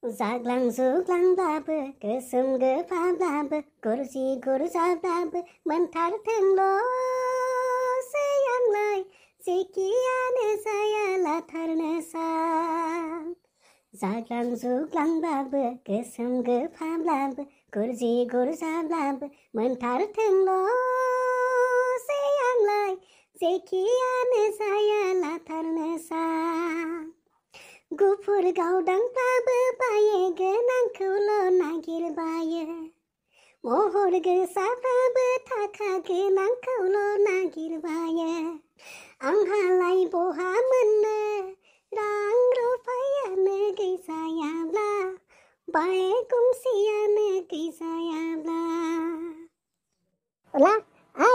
जाग्लां जुग्लांब्लाबो गोसोम गोफाब्लाबो गुरजि गुरजाब्लाबो मोनथारथोंल'सै आंलाय जेखियानो जाया लाथारनोसा। जाग्लां जुग्लांब्लाबो गोसोम गोफाब्लाबो गुरजि गुरजाब्लाबो मोनथारथोंल'सै आंलाय जेखियानो जाया लाथारनोसा। गुफुर गावदांब्लाबो बाये गोनांखौल' नागिरबायो, महर गोसाब्लाबो थाखा गोनांखौल' नागिरबायो। आंहालाय बहा मोननो रां रुफायानो गैजायाब्ला, बाये गंसेयानो गैजायाब्ला। उला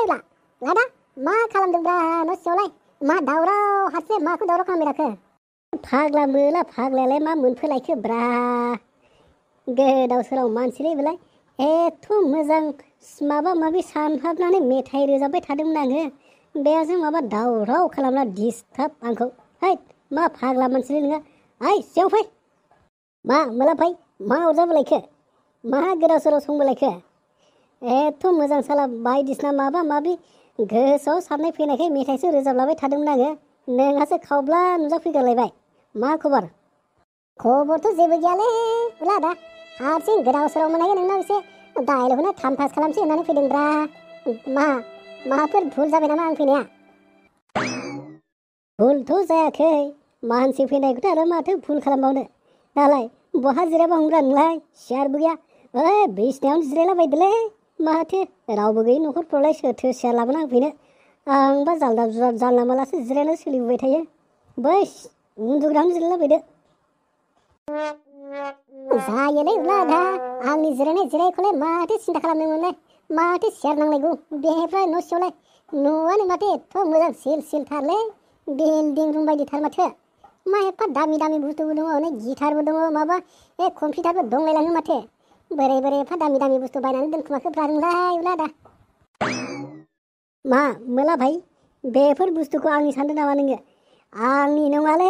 उला लादा मा खालामदोंब्रा न' सिङावलाय? मा दावराव हारसे माखौ दावराव खालामबाय थाखो? फाग्ला मोला फाग्लायालाय मा मोनफैलायखो ब्रा, गोदाव सोराव मानसिलै बेलाय। एथ' मोजां माबा माबि सानहाबनानै मेथाइ रोजाबबाय थादोंमोन आङो, बेयावसो माबा दावराव खालामना डिस्टार्ब आंखौ। है मा फाग्ला मानसिलै नोङो, ओइ सिगाङाव फै। मा मोला फै, मा अरजाबोलायखो, मा गोदाव सोराव संबोलायखो? एथ' मोजां साला बायदिसिना माबा माबि गोसोआव साननाय फैनायखाय मेथाइसो रोजाबलाबाय थादोंमोन आङो, नोंहासो खावब्ला नुजाफैगारलायबाय। मा खबर? खबरथ' जेबो गैयालै उला दा हारसिं गोदाव सोराव मोननायखाय नोंनाव एसे डाइलगखौनो टाइम पास खालामसै होननानै फैदोंब्रा। माबाफोर भुल जाबाय नामा आं फैनाया? भुलथ' जायाखै, मानसि फैनायखौथ' आरो माथो भुल खालामबावनो। दालाय बहा जिरायबा हमग्रा नोंलाय? सियारबो गैया, ओइ बिसिनायावनो जिरायलाबायदोलै। माथो रावबो गैयि न'खरफ्रावलाय सोरथो सियार लाबोना होफैनो। आंबा जानला मालासो जिरायना सोलिबोबाय थायो। बै उन्दुग्रायावनो जिरायलाबायदो। जायोलै उला दा आंनि जिरायखौलाय माथो सिन्था खालामदोंमोनलाय, माथो सियार नांलायगौ बेनिफ्राय न' सिङावलाय। न'आनो माथो एथ' मोजां सिल सिलथारलै, बिल्डिं रुम बायदिथार माथो। मा एफा दामि दामि बुस्थुबो दङ, नै गिटारबो दङ, माबा कम्पिउटारबो दंलायलाङो माथो। बोरै एफा दामि दामि बुस्थु बायनानै दोनखोमाखो ब्रा नोंलाय उला दा? मा मोला भाई, बेफोर बुस्थुखौ आंनि सानदों नामा नोङो? आंनि नङालै,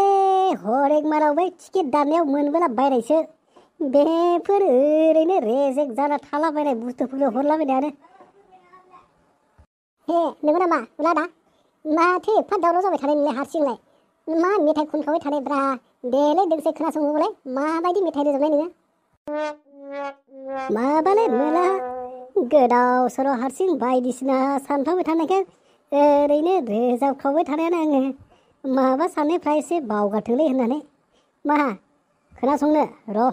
हरेक माराव बै टिकेट दाननायाव मोनबोला बायनायसो। बेफोर ओरैनो रेजेक जाना थालाबायनाय बुस्थुफोरखौ हरलाबायनायानो। हे नंगौ नामा उला दा? माथो एफा दावराव जाबाय थानाय नोंलाय हारसिंलाय? मा मेथाइ खनखाबाय थानाय ब्रा? देलै दोंसे खोनासंहोबालाय, माबायदि मेथाइ रोजाबनाय नोङो? माबालै मोला, गोदाव सोराव हारसिं बायदिसिना सानफ्लांबाय थानायखाय ओरैनो रोजाबखावबाय थानायानो आङो। माबा साननायफ्रा एसे बावगारथोंलै होननानै। मा खोनासंनो र'।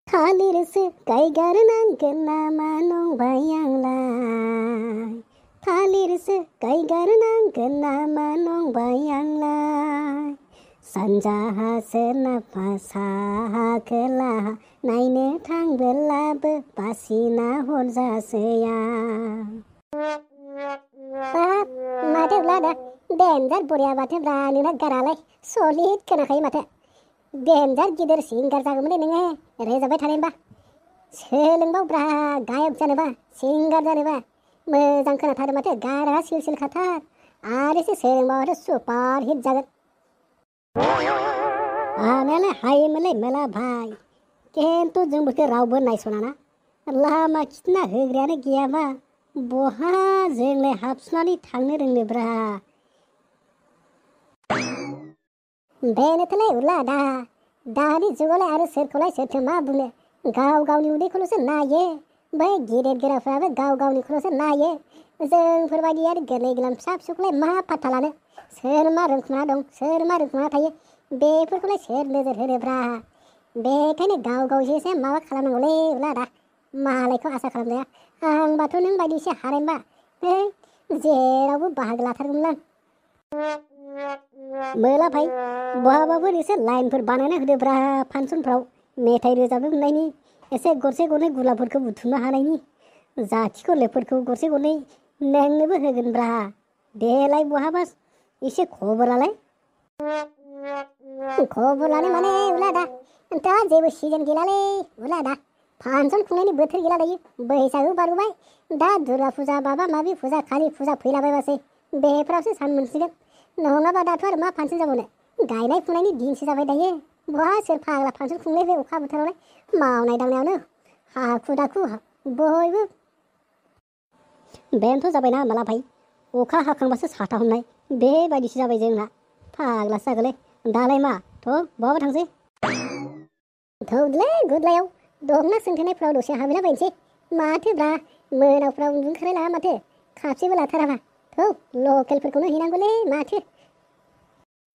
थालिरसो गायगारनांगोन नामा नंबाय आंलाय, थालिरसो गायगारनांगोन नामा नंबाय आंलाय। सानजाहा सोनाबहा साहा खोलाहा नायनो थांबोलाबो बासिना हरजासै आं। माथो उला दा देन्जार बरिया माथो ब्रा नोंना गारालाय, सलिड खोनाखायो माथो। देन्जार गिदिर सिंगार जागौमोन नोङो रोजाबबाय थानायबा। सोलोंबावब्रा गायक जानोबा, सिंगार जानोबा। मोजां खोनाथारो माथो, गाराङा सिल सिल खाथार। आरो एसे सोलोंबाथाय सुपार हिट जागोन। हानायालाय हायोमोनलै मेला भाई, खिन्थु जोंफोरखौ रावबो नायस'नाना। लामा खिन्थिना होग्रायानो गैयाबा बहा जोंलाय हाबसुनानै थांनो रोंनोब्रा। बेनोथ'लाय उला दा, दानि जुगावलाय आरो सोरखौलाय सोरथो मा बुंनो, गाव गावनि उदैखौल'सो नायो। बै गिदिर गोराफ्राबो गाव गावनिखौल'सो नायो। जोंफोरबायदि आरो गोरलै गोरलाम फिसा फिसौखौलाय मा पात्ता लानो? सोर मा रोंखुमा दं, सोर मा रोंखुमा थायो, बेफोरखौलाय सोर नोजोर होनोब्रा। बेखायनो गाव एसे माबा खालामनांगौलै उला दा, मालायखौ आसा खालामजाया। आंबाथ' नों बायदि एसे हानायबा जेरावबो बाहागो लाथारगौमोनलां। मोला भाई, बहाबाफोर एसे लाइनफोर बानायना होदोब्रा फांसनफ्राव, मेथाइ रोजाबनो मोननायनि, एसे गरसे गरनै गुलाफोरखौ बुथुमनो हानायनि, जाथि खलेफोरखौ गरसे गरनै नोंनोबो होगोनब्रा। देलाय बहाबा एसे खबर लालाय। खबर लानो माने उला दा जेबो सिजन गैलालै उला दा। फांसन खुंनायनि बोथोर गैला दायो, बैसागु बारबोबाय, दा दुर्गा फुजा माबा माबि फुजा कालि फुजा फैलाबायबासै, बेफोरावसो सान मोनसिगोन। नङाबा दाथ' आरो मा फांसन जाबावनो, गायनाय फुनायनि दिनसो जाबाय दायो। बहा सोर फाग्ला फांसन खुंनाय बे अखा बोथोरावलाय मावनाय दांनायावनो हाखु दाखु बयबो बेनोथ' जाबायना माला भाई अखा हाखांबासो साथा हमनाय बेबायदिसो जाबाय जोंना फाग्लासो जागोलै दालाय मा थ' बहाबा थांसै थौदोलै गुदलायाव दंना सोंथेनायफ्राव दसे हाबैलाबायनोसै माथोब्रा मोनाफ्राव उन्दुनो ओंखारलायलाङा माथो खापसेबो लाथाराबा थौ लकेलफोरखौनो हैनांगौलै माथो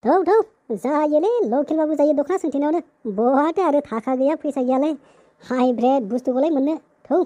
थौ जायोलै लकेलबाबो जायो दख'ना सोंथेनायावनो बहाथो आरो थाखा गैया फैसा गैयालाय हाइब्रिद बुस्थुखौलाय मोननो थौ